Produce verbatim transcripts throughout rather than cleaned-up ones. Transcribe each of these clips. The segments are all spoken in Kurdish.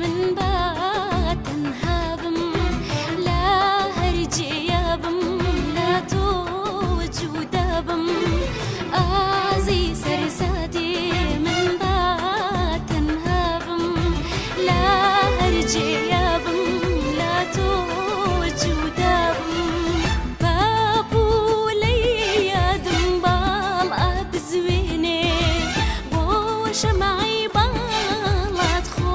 Min ba tenha bim, la her cêya bim, la to cuda bim. Azî ser zadê min ba tenha bim, la her cêya bim, la to cuda bim. Papûleyê ya dimbal a bizwênê, bo şem'ê balat xo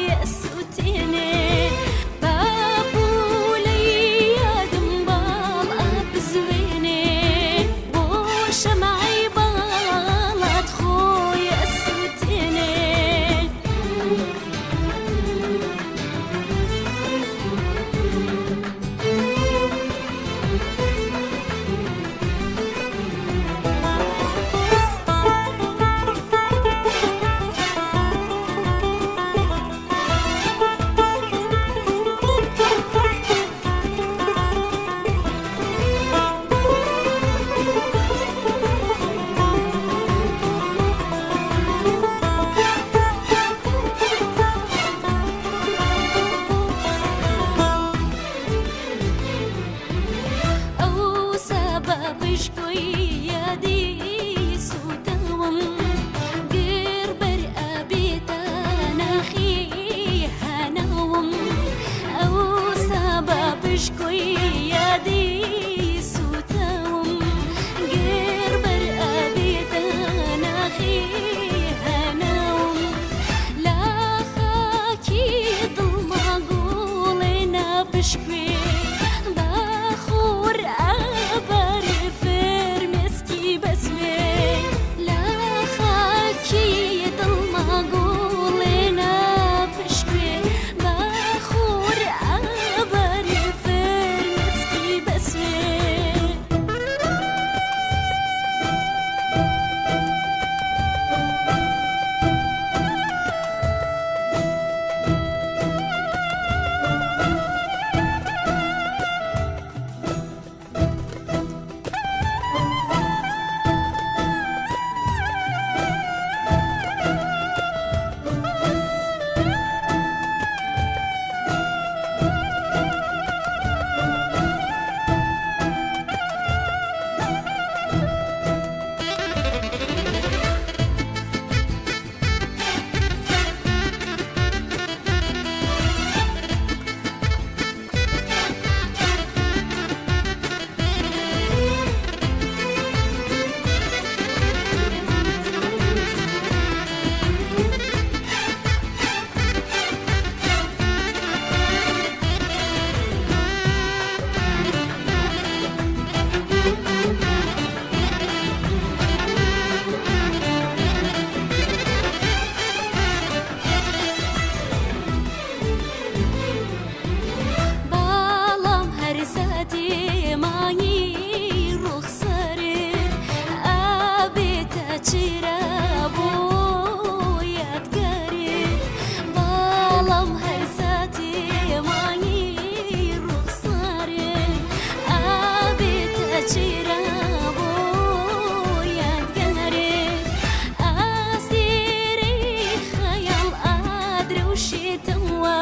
ye sûtênê. Papûleyê ya dimbal a bizwênê, bo şem'ê balat xo ye sûtênê. Ew seba pişkoyê yadî sûtewim, gir ber abê te naxî henewim. Ew seba pişkoyê yadî sûtewim, gir ber abê te naxî henewim. La xakî dilma gulê ne pişkwê, daxur eberê firmêskî bes wê. La xakî dilma gulê ne pişkwê, daxur eberê firmêskî bes wê. Balam her zatê manî ruxsarit, abê te çira bo yadgarit. Balam her zatê manî ruxsarit, abê te çira bo yadgarit. Astêrê xeyal a direwşê te wa,